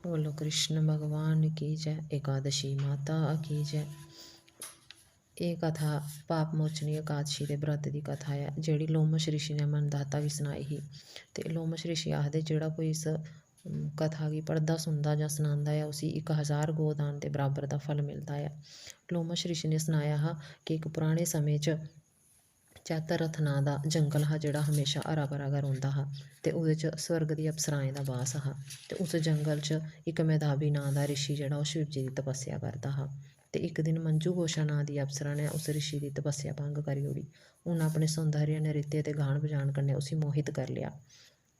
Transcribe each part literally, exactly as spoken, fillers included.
बोलो कृष्ण भगवान की जय, एकादशी माता की जय। एह् कथा पाप मोचनी एकादशी दे व्रत दी कथा ऐ, जेह्ड़ी लोमश ऋषि ने मंदधाता गी सनाई ही। ते लोमश ऋषि आखदे, जेह्ड़ा कोई इस, उम, कथा गी पढ़दा, सुनदा जां सनांदा ऐ, उसी इक हजार गोदान दे बराबर दा फल मिलदा ऐ। लोमश ऋषि ने सनाया हा कि इक पराने समें च चैतर रथ नांऽ दा जंगल हा, जेह्ड़ा म्हेशा हरा भरा गै रौंह्दा हा। ते ओह्दे च स्वर्ग दी अप्सराएं दा बास हा। ते उस जंगल च इक मेधावी नांऽ दा ऋषि, जेह्ड़ा ओह् शिव जी दी तपस्या करदा हा। ते इक दिन मंजू घोषा नांऽ दी अप्सरा ने उस ऋषि दी तपस्या भंग करी ओड़ी। उन्न अपने सौंदर्य, नृत्य ते गान बजान कन्नै उसी मोहित करी लेआ।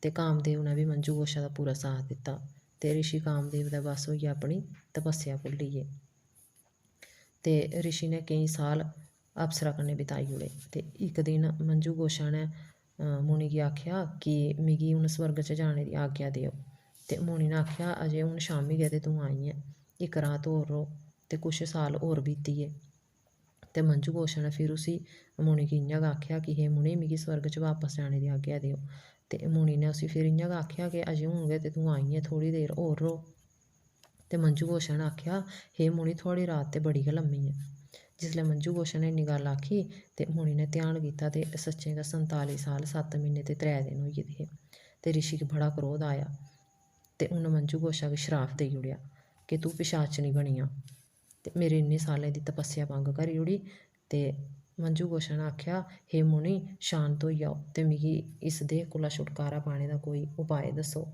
ते कामदेव ने बी मंजू घोषा दा पूरा साथ दित्ता। ते ऋषि कामदेव दे बस होइयै अपनी तपस्या भुल्ली गे। ते ऋषि ने केईं साल अप्सरा कन्नै बिताई ओड़े। ते इक दिन मंजू घोषा ने, अ, मुनि गी आखेआ कि मिगी हून स्वर्ग च जाने दी आज्ञा देओ। ते मुनि ने आखेआ, "अजें हून शामी गै ते तूं आई ऐं, इक रात होर रौह्।" ते कुछ साल होर बीती गे। ते मंजू घोषा ने फिर उसी, मुनि गी, इ'यां गै आखेआ कि "हे मुनि, मिगी स्वर्ग च बापस जाने दी आज्ञा देओ।" ते मुनि ने उसी फिर इ'यां गै आखेआ कि "अजें हून गै ते तूं आई ऐं, थोह्ड़ी देर होर रौह्।" ते मंजू घोषा ने आखेआ, "हे मुनि, थुआढ़ी रात ते बड़ी गै लम्मी ऐ।" जिसलै मंजू घोषा ने इन्नी गल्ल आखी, ते मुनि ने ध्यान कीता, ते सच्चें गै संताली साल, सत्त म्हीने ते त्रै दिन होई गेदे हे। ते ऋषि गी बड़ा क्रोध आया, ते उन्न मंजू घोषा गी श्राप देई ओड़ेआ कि "तूं पिशाचनी बनी जा, ते मेरे इन्ने सालें दी तपस्या भंग करी ओड़ी।" ते मंजू घोषा ने आखेआ, "हे मुनि, शांत होई जाओ, ते मिगी इस देह कोला छुटकारा पाने दा कोई उपाय दस्सो।"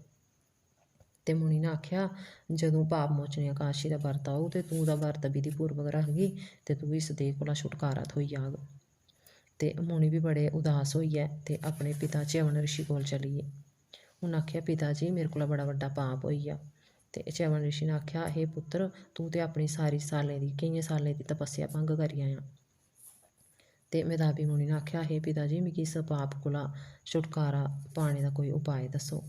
ते मुनि ने आखेआ, "जदूं पाप मोचनी एकादशी दा बर्त औग, ते तूं ओह्दा बर्त विधिपूर्वक रखगी, ते तुगी इस देह कोला छुटकारा थ्होई जाग।" ते मुनि बी बड़े उदास होइयै ते अपने पिता च्यवन ऋषि कोल चली गे। उन्न आखेआ, "पिता जी, मेरे कोला बड़ा बड्डा पाप होई गेआ।" ते च्यवन ऋषि ने आखेआ, "हे पुत्तर, तूं ते अपनी सारी सालें दी, केइयें सालें दी तपस्या भंग करी आया।" ते मेधावी मुनि ने आखेआ, "हे पिता जी, मिगी इस पाप कोला छुटकारा पाने दा कोई उपाय दस्सो।"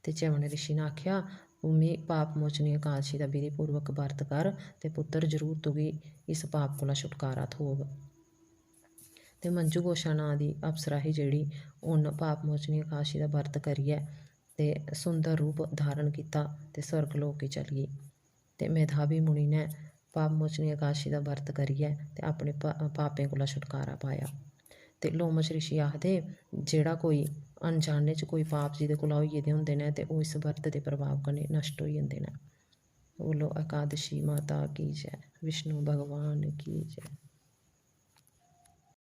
ते च्यवन ऋषि ने आखेआ, "तूं मी पाप मोचनी एकादशी दा विधिपूर्वक बर्त कर, ते पुत्तर, जरूर तुगी इस पाप कोला छुटकारा थ्होग।" ते मंजू घोषा नांऽ दी अप्सरा ही जेह्ड़ी, उन्न पाप मोचनी एकादशी दा बर्त करियै ते सुंदर रूप धारण कीता ते स्वर्ग लोक गी चली गेई। ते मेधावी मुनि ने पाप मोचनी एकादशी दा बर्त करियै ते अपने पा-, पापें कोला छुटकारा पाया। ते लोमश ऋषि आखदे, जेह्ड़ा कोई अनजाने च कोई पाप जेह्दे कोला होई गेदे होंदे न, ते ओह् इस बर्त दे प्रभाव कन्नै नश्ट होई जंदे न। बोलो एकादशी माता की जय, विष्णु भगवान की जय।